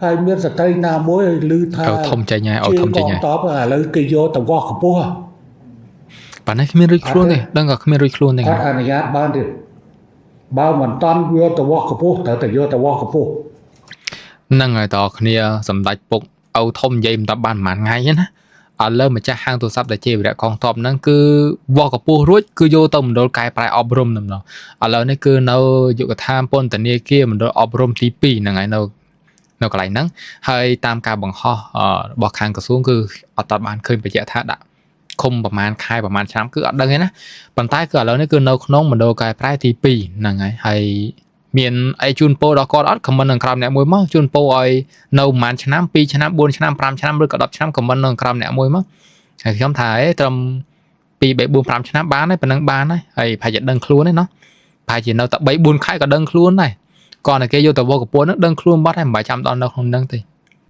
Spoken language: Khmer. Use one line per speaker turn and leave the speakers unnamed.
ហើយមានស្ត្រីណាមួយឮថា
ឪធំចេញហើយឪធំចេញហើយ
តបឥឡូវគេយកទៅវាស់កម្ពស់
ប៉ណ្ណេះគ្មានរួចខ្លួនទេដឹងក៏គ្មានរួចខ្លួនទេ
គាត់អនុញ្ញាតបានទេបើមិនតន់យកទៅវាស់កម្ពស់ត្រូវតែយកទៅវាស់កម្ពស់
ហ្នឹងហើយតគ្នាសម្ដេចពុកឪធំនិយាយមិនតបានប្រហែលថ្ងៃទេណាឥឡូវម្ចាស់ហាងទូរស័ព្ទដែលជាវីរៈកងទ័ពហ្នឹងគឺវាស់កម្ពស់រួចគឺយកទៅមណ្ឌលកែប្រែអប់រំតែម្ដងឥឡូវនេះគឺនៅយុគឋានពន្ធនាគារមណ្ឌលអប់រំទី2ហ្នឹងហើយនៅនៅកន្លែងហ្នឹងហើយតាមការបង្ហោះរបស់ខាងក្រសួងគឺអត់តបានឃើញបញ្ជាក់ថាដាក់ឃុំប្រហែលខែប្រហែលឆ្នាំគឺអត់ដឹងទេណាប៉ុន្តែគឺឥឡូវនេះគឺនៅក្នុងមណ្ឌលកែប្រែទី2ហ្នឹងហើយហើយមានអីជូនពរដល់គាត់អត់ comment នៅក្រោមអ្នកមួយមកជូនពរឲ្យនៅប្រហែលឆ្នាំ2ឆ្នាំ4ឆ្នាំ5ឆ្នាំឬក៏10ឆ្នាំ comment នៅក្រោមអ្នកមួយមកហើយខ្ញុំថាអេត្រឹម2 3 4 5ឆ្នាំបានហើយប៉ុណ្ណឹងបានហើយហើយប្រហែលជាដឹងខ្លួនទេណោះប្រហែលជានៅតែ3 4ខែក៏ដឹងខ្លួនដែរគាត់តែគេយកទៅវកកពួនហ្នឹងដឹងខ្លួនបាត់ហើយមិនបាច់ចាំដល់នៅក្នុងហ្នឹងទេ។